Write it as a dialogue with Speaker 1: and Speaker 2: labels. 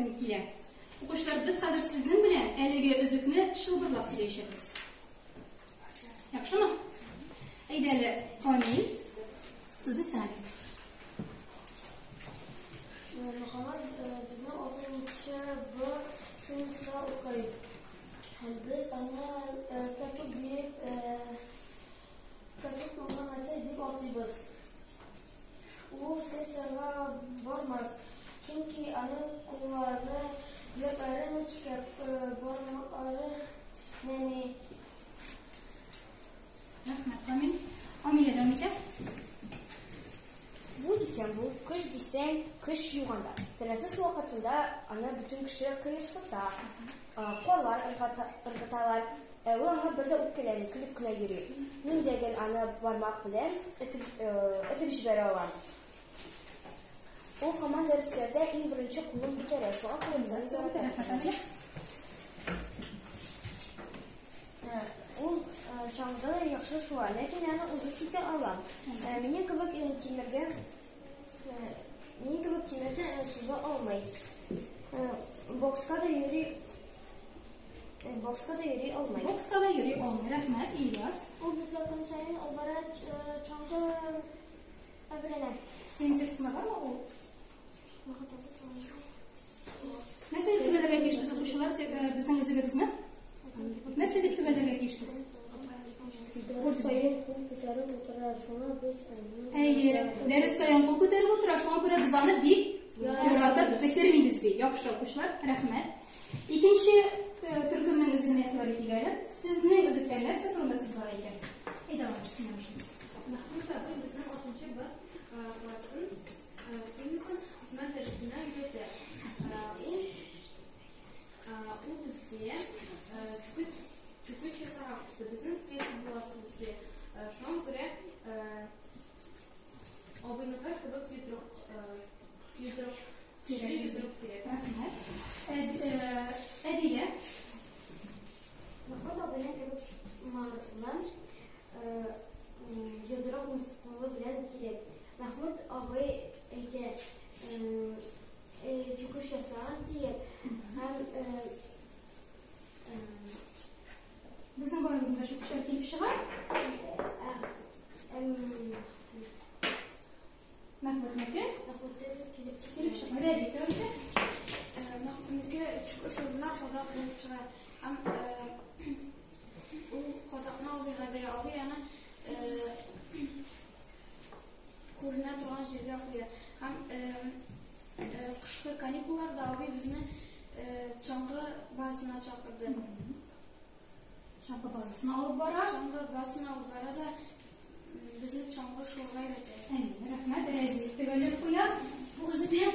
Speaker 1: беләсем килә. Укучылар, без хәзер сезнең белән әлеге өзекне чылбырлап сөйләячәкбез. Яхшымы? Әйдә әле, Камил, сүзне сиңа бирәм.
Speaker 2: Мөхәммәд безнең алтынчы Б сыйныфта укый. Һәм без аны Кәтүк дип, Кәтүк Мөхәммәте дип атыйбыз. Ул сессиягә бармас, чөнки аның куллары, беләкләре нечкә, бармаклары нәни.
Speaker 1: Рәхмәт, Камил. Амилә дәвам итә.
Speaker 3: Бу дисәң бу, көч дисәң, көч юк анда. Тәнәфес вакытында аны бөтен кеше кыерсыта, карлар ыргыталар. Ә ул аңа бер дә үпкәләми, көлеп кенә йөри. Мин дә гел аны бармак белән этеп җибәрә алам. Ул һаман дәресләрдә иң беренче кулын күтәрә, шуңа күрә без аны яратабыз.
Speaker 2: Ул чаңгы яхшы шуа, ләкин аны узып китә ала. Минем кебек тимергә минем кебек тимерне суза алмый. Бокска да йөри бокска да йөри алмый.
Speaker 1: Бокска да йөри алмый. Рәхмәт, Ильяс.
Speaker 2: Ул безгә көн саен албара чаңгы әверелә.
Speaker 1: Синең текстыңда бармы ул? Нәрсә дип төгәлләргә тиешбез, укучылар, безнең өзегебезне? Нәрсә дип төгәлләргә тиешбез?
Speaker 2: Дәрес саен кул күтәреп утыра, шуңа без аны
Speaker 1: Әйе, дәрес саен кул күтәреп утыра, шуңа күрә без аны бик яратып бетермибез ди. Яхшы, укучылар, рәхмәт. Икенче төркемнең өзегенә игътибар итик әле. Сезнең өзектә нәрсә турында сүз бара икән? Әйдә, Лаеш, синнән башлыйбыз.
Speaker 4: Мәхмүт абый безнең алтынчы Б классын сыйныфын хезмәт дәресенә өйрәтә. Ул безгә чүкеч чүкеч ясарга кушты. Безнең средство буласы безгә. Шуңа күрә абыйныкы кебек йодрык йодрык көчле йодрык кирәк.
Speaker 1: Рәхмәт. Әдилә.
Speaker 2: Мәхмүт абыйның кебек чукмарны йодрык мускулы белән кирәк. Мәхмүт абый әйтә, чүкеч ясагыз диеп, һәм
Speaker 1: Безнең барыбызның да чүкечләр килеп чыга. Мәхмүтнеке
Speaker 2: килеп
Speaker 1: килеп чыга. Рәдиф дәвам итә.
Speaker 4: Мәхмүтнеке чүкеч урынына кадак булып чыга. Һәм ул кадакны абыйга бирә. Абый аны күренә торган җиргә куя. Һәм кышкы каникулларда абый безне чаңгы базасына чакырды.
Speaker 1: Чаңгы базасына алып бара.
Speaker 4: Чаңгы базасына алып бара да безне чаңгы шуырга өйрәтә.
Speaker 1: Әйе, рәхмәт. Рәзиф төгәлләп куя. Бу өзекне.